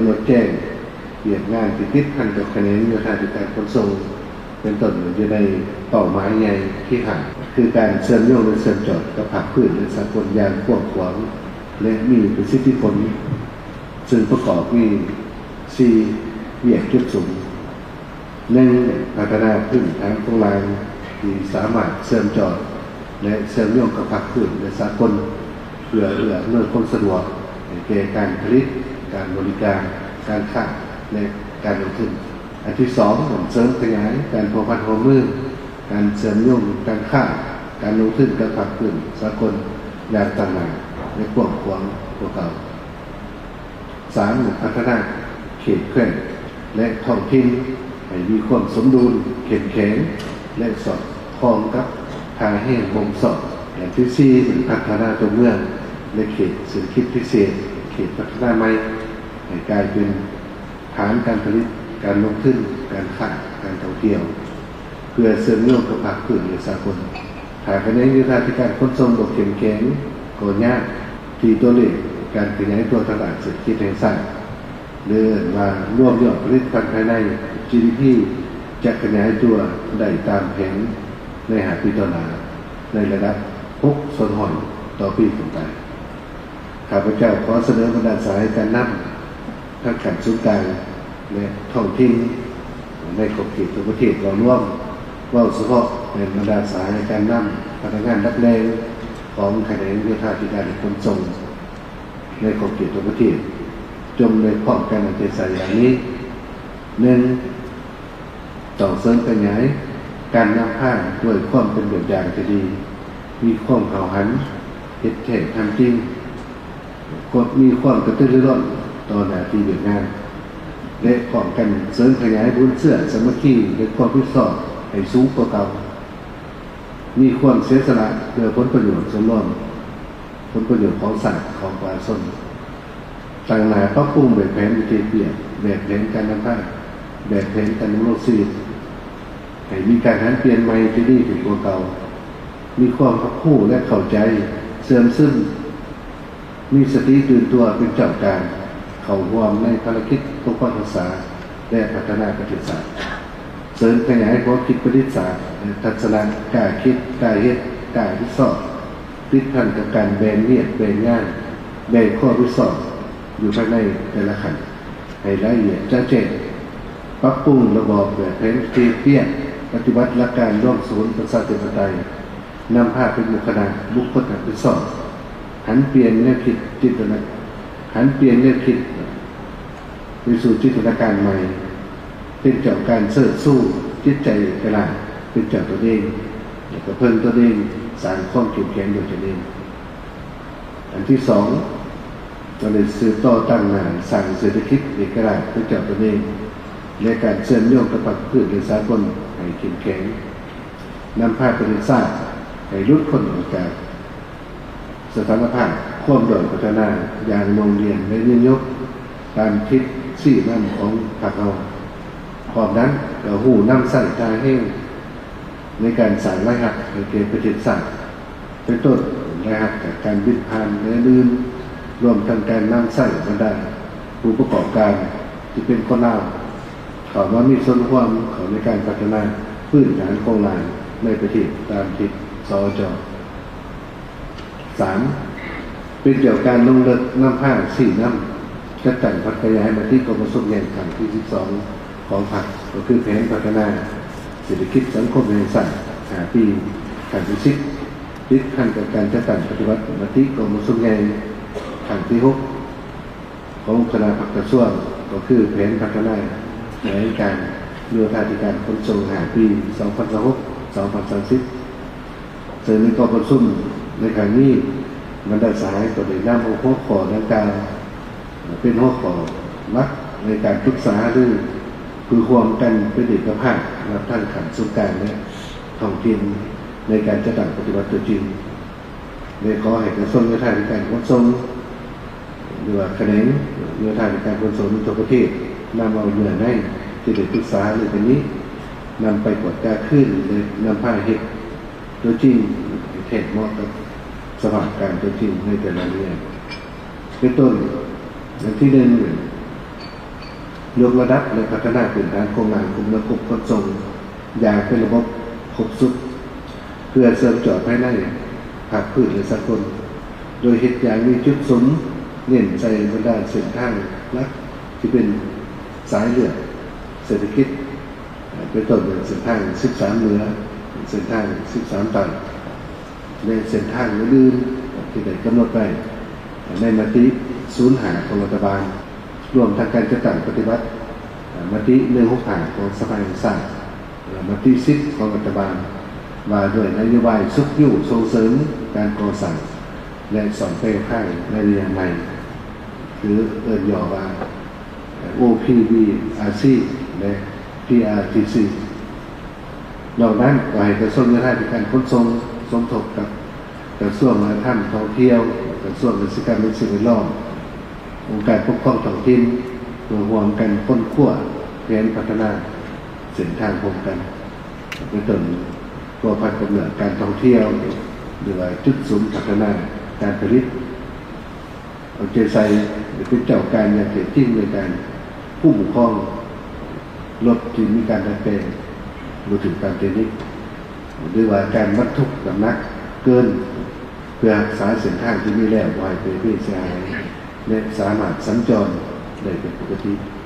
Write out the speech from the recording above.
ຍົກແຈ້ງວຽກງານທີ່ຕິດພັນກັບຂະແໜງໂຍທາທິການຂົນສົ່ງ ເປັນຕົ້ນຢູ່ໃນເປົ້າໝາຍໃຫຍ່ທີຫ້າ ຄືການເຊື່ອມໂຍງ ແລະ ເຊື່ອມຈອດກັບພາກພື້ນ ແລະ ສາກົນຢ່າງກວ້າງຂວາງ ແລະ ມີປະສິດທິຜົນ, ເຊິ່ງປະກອບມີສີ່ວຽກຈຸດສຸມ. ໜຶ່ງ, ພັດທະນາພື້ນຖານໂຄງລ່າງທີ່ສາມາດເຊື່ອມຈອດ ແລະ ເຊື່ອມໂຍງກັບພາກພື້ນ ແລະ ສາກົນ ເພື່ອເອື້ອອຳນວຍຄວາມສະດວກໃຫ້ແກ່ການຜະລິດ, ການບໍລິການ, ການຄ້າ ແລະ ການລົງທຶນ. ອັນທີສອງ, ເສີມຂະຫຍາຍການພົວພັນຮ່ວມມື, ການເຊື່ອມໂຍງການຄ້າ, ການລົງທຶນກັບພາກພື້ນສາກົນຢ່າງຕັ້ງໜ້າ ແລະ ກວ້າງຂວາງກວ່າເກົ່າ. ສາມ, ພັດທະນາເຂດແຂວງ ແລະ ທ້ອງຖິ່ນໃຫ້ມີຄວາມສົມດຸນ, ເຂັ້ມແຂງ ແລະ ສອດຄ່ອງກັບທ່າແຮງບົ່ມຊ້ອນ. ແລະ ທີສີ່, ພັດທະນາຕົວເມືອງ ແລະ ເຂດເສດຖະກິດພິເສດ, ເຂດພັດທະນາໃໝ່ ໃຫ້ກາຍເປັນ ຖານການຜະລິດ, ການລົງທຶນ, ການຄ້າ, ການທ່ອງທ່ຽວ ເພື່ອເຊື່ອມໂຍງກັບພາກພື້ນ ແລະ ສາກົນ. ຖ້າຂະແໜງໂຍທາທິການຂົນສົ່ງບໍ່ເຂັ້ມແຂງ, ກໍຍາກທີ່ຕົວເລກການຂະຫຍາຍຕົວທາງດ້ານເສດຖະກິດແຫ່ງຊາດ ຫຼື ເອີ້ນວ່າລວມຍອດຜະລິດຕະພັນພາຍໃນ ຈີດີພີ ຈະຂະຫຍາຍຕົວໄດ້ຕາມແຜນໃນຫ້າປີຕໍ່ໜ້າ ໃນລະດັບຫົກສ່ວນຮ້ອຍຕໍ່ປີຂຶ້ນໄປ. ຂ້າພະເຈົ້າຂໍສະເໜີບັນດາສະຫາຍການນຳ ທັງຂັ້ນສູນກາງ ແລະ ທ້ອງຖິ່ນ ໃນຂອບເຂດທົ່ວປະເທດເວົ້າລວມ, ເວົ້າສະເພາະແມ່ນບັນດາສະຫາຍການນຳ ພະນັກງານຫຼັກແຫຼ່ງຂອງຂະແໜງໂຍທາທິການ ແລະ ຂົນສົ່ງ ໃນຂອບເຂດທົ່ວປະເທດ ຈົ່ມໄດ້ພ້ອມກັນເອົາໃຈໃສ່ດັ່ງນີ້: ໜຶ່ງ, ຕ້ອງເສີມຂະຫຍາຍການນຳພາດ້ວຍຄວາມເປັນແບບຢ່າງທີ່ດີ, ມີຄວາມຫ້າວຫັນ, ເຮັດແທ້ທຳຈິງ, ມີຄວາມກະຕືລືລົ້ນຕໍ່ໜ້າທີ່ວຽກງານ ແລະ ພ້ອມກັນເສີມຂະຫຍາຍມູນເຊື້ອສາມັກຄີ ແລະ ຄວາມຮັບຜິດຊອບໃຫ້ສູງກວ່າເກົ່າ, ມີຄວາມເສຍສະຫຼະເພື່ອຜົນປະໂຫຍດສ່ວນລວມ, ຜົນປະໂຫຍດຂອງຊາດ, ຂອງປະຊາຊົນ. ຕັ້ງໜ້າປັບປຸງແບບແຜນວິທີວຽກ, ແບບແຜນການນຳພາ, ແບບແຜນການດຳລົງຊີວິດ ໃຫ້ມີການຫັນປ່ຽນໃໝ່ທີ່ດີຂຶ້ນກວ່າເກົ່າ, ມີຄວາມຮັບຮູ້ ແລະ ເຂົ້າໃຈ, ເຊື່ອມຊຶມ, ມີສະຕິຕື່ນຕົວເປັນເຈົ້າການ, ເຂົ້າຮ່ວມໃນພາລະກິດປົກປັກຮັກສາ ແລະ ພັດທະນາປະເທດຊາດ. ເສີມຂະຫຍາຍຂໍ້ຄິດປະດິດສາດ ແລະ ທັດສະນະກ້າຄິດ, ກ້າເຮັດ, ກ້າຮັບຜິດຊອບ ຕິດພັນກັບການແບ່ງວຽກແບ່ງງານ, ແບ່ງຄວາມຮັບຜິດຊອບຢູ່ພາຍໃນແຕ່ລະຂັ້ນໃຫ້ລະອຽດຈະແຈ້ງ, ປັບປຸງລະບອບແບບແຜນທີ່ວຽກປະຕິບັດຫຼັກການລວມສູນປະຊາທິປະໄຕ, ນຳພາເປັນໝູ່ຄະນະບຸກຄົນຮັບຜິດຊອບ, ຫັນປ່ຽນແນວຄິດຈິນຕະນາ, ຫັນປ່ຽນແນວຄິດ ໄປສູ່ຈິນຕະນາການໃໝ່, ເປັນເຈົ້າການເຊີດຊູຈິດໃຈເອກະລາດ, ເປັນເຈົ້າຕົນເອງ ແລະ ກະເພິ່ງຕົນເອງ, ສ້າງຄວາມເຂັ້ມແຂງດ້ວຍຕົນເອງ. ອັນທີສອງ, ຕ້ອງໄດ້ສືບຕໍ່ຕັ້ງໜ້າສ້າງເສດຖະກິດເອກະລາດເປັນເຈົ້າຕົນເອງ ແລະ ການເຊື່ອມໂຍງກັບພາກພື້ນ ແລະ ສາກົນໃຫ້ເຂັ້ມແຂງ, ນຳພາປະເທດຊາດໃຫ້ຫຼຸດພົ້ນອອກຈາກ ສະຖານະພາບຄວາມດ້ອຍພັດທະນາຢ່າງໜ່ວງໜ່ຽມ ແລະ ຍືນຍົງຕາມທິດຊີ້ນຳຂອງພັກເຮົາ. ພ້ອມນັ້ນກໍຮູ້ນຳໃຊ້ທ່າແຮງໃນການສ້າງລາຍຮັບໃຫ້ແກ່ປະເທດຊາດ, ເປັນຕົ້ນລາຍຮັບຈາກການບິນຜ່ານ ແລະ ອື່ນໆ, ລວມທັງການນຳໃຊ້ບັນດາຜູ້ປະກອບການທີ່ເປັນຄົນລາວ ເຂົ້າມາມີສ່ວນຮ່ວມເຂົ້າໃນການພັດທະນາພື້ນຖານໂຄງລ່າງໃນປະເທດຕາມທິດ ສອຈ. ສາມ, ເປັນເຈົ້າການລົງເລິກນຳພາຊີ້ນຳ ຈັດຕັ້ງຜັນຂະຫຍາຍມະຕິກອງປະຊຸມໃຫຍ່ຄັ້ງທີສິບສອງຂອງພັກ, ກໍຄືແຜນພັດທະນາເສດຖະກິດສັງຄົມແຫ່ງຊາດຫ້າປີຄັ້ງທີສິບ, ຕິດພັນກັບການຈັດຕັ້ງປະຕິບັດມະຕິກອງປະຊຸມໃຫຍ່ຄັ້ງທີຫົກ ຂອງຄະນະພັກກະຊວງ ກໍຄືແຜນພັດທະນາແຂວງການໂຍທາທິການຂົນສົ່ງຫ້າປີ ສອງພັນຊາວຫົກ ສອງພັນສາມສິບ. ເຊິ່ງໃນກອງປະຊຸມໃນຄັ້ງນີ້, ບັນດາສະຫາຍກໍໄດ້ນຳເອົາຫົວຂໍ້ດັ່ງກ່າວເປັນຫົວຂໍ້ຫຼັກໃນການປຶກສາຫາລື ເພື່ອຮ່ວມກັນເປັນເອກະພາບ ນັບທັງຂັ້ນສູນກາງ ແລະ ທ້ອງຖິ່ນ ໃນການຈັດຕັ້ງປະຕິບັດຕົວຈິງ. ແລະ ຂໍໃຫ້ກະຊວງໂຍທາທິການຂົນສົ່ງ ຫຼືວ່າຂະແໜງໂຍທາທິການຂົນສົ່ງໃນທົ່ວປະເທດ ນຳເອົາເນື້ອໃນທີ່ໄດ້ປຶກສາຫາລືກັນນີ້ ນຳໄປກວດກາຄືນ ແລະ ນຳພາເຮັດຕົວຈິງໃຫ້ແທດເໝາະກັບສະພາບການຕົວຈິງໃນແຕ່ລະເລື່ອງ. ເປັນຕົ້ນ, ອັນທີໜຶ່ງ, ຍົກລະດັບ ແລະ ພັດທະນາພື້ນຖານໂຄງລ່າງຄົມມະນາຄົມຂົນສົ່ງຢ່າງເປັນລະບົບຄົບຊຸດ ເພື່ອເຊື່ອມຈອດພາຍໃນ, ພາກພື້ນ ແລະ ສາກົນ, ໂດຍເຮັດຢ່າງມີຈຸດສຸມເນັ້ນໃສ່ບັນດາເສັ້ນທາງຫຼັກທີ່ເປັນສາຍເລືອດເສດຖະກິດ, ເປັນຕົ້ນເປັນເສັ້ນທາງສິບສາມເໜືອ, ເສັ້ນທາງສິບສາມໃຕ້ ແລະ ເສັ້ນທາງອື່ນໆທີ່ໄດ້ກຳນົດໄວ້ໃນມະຕິສູນຫ້າຂອງລັດຖະບານ, ລວມທັງການຈັດຕັ້ງປະຕິບັດມະຕິໜຶ່ງຫົກຫ້າຂອງສະພາແຫ່ງຊາດ ແລະ ມະຕິສິບຂອງລັດຖະບານ ວ່າດ້ວຍນະໂຍບາຍຊຸກຍູ້ສົ່ງເສີມການກໍ່ສ້າງ ແລະ ສ້ອມແປງທາງໃນໄລຍະໃໝ່ ຫຼື ເອີ້ນຫຍໍ້ວ່າ ໂອພີບີອາຊີ ແລະ ພີອາທີຊີ. ນອກນັ້ນກໍໃຫ້ກະຊວງໂຍທາທິການຂົນສົ່ງ ສົມທົບກັບກະຊວງວັດທະນະທຳທ່ອງທ່ຽວ, ກະຊວງກະສິກຳ ແລະ ສິ່ງແວດລ້ອມ, ອົງການປົກຄອງທ້ອງຖິ່ນ ເພື່ອຮ່ວມກັນຄົ້ນຄວ້າແຜນພັດທະນາເສັ້ນທາງຮ່ວມກັນ ເປັນຕົ້ນພົວພັນກັບເລື່ອງການທ່ອງທ່ຽວ ຫຼືວ່າຈຸດສຸມພັດທະນາການຜະລິດ. ເອົາໃຈໃສ່ ແລະ ເປັນເຈົ້າການຢ່າງແທ້ຈິງໃນການຄຸ້ມຄອງລົດທີ່ມີການດັດແປງບໍ່ຖືກຕາມເຕັກນິກ ຫຼືວ່າການບັນທຸກນ້ຳໜັກເກີນ ເພື່ອຮັກສາເສັ້ນທາງທີ່ມີແລ້ວບໍ່ໃຫ້ເປ່ເພເສຍຫາຍ ແລະ ສາມາດສັນຈອນໄດ້ເປັນປົກກະຕິ.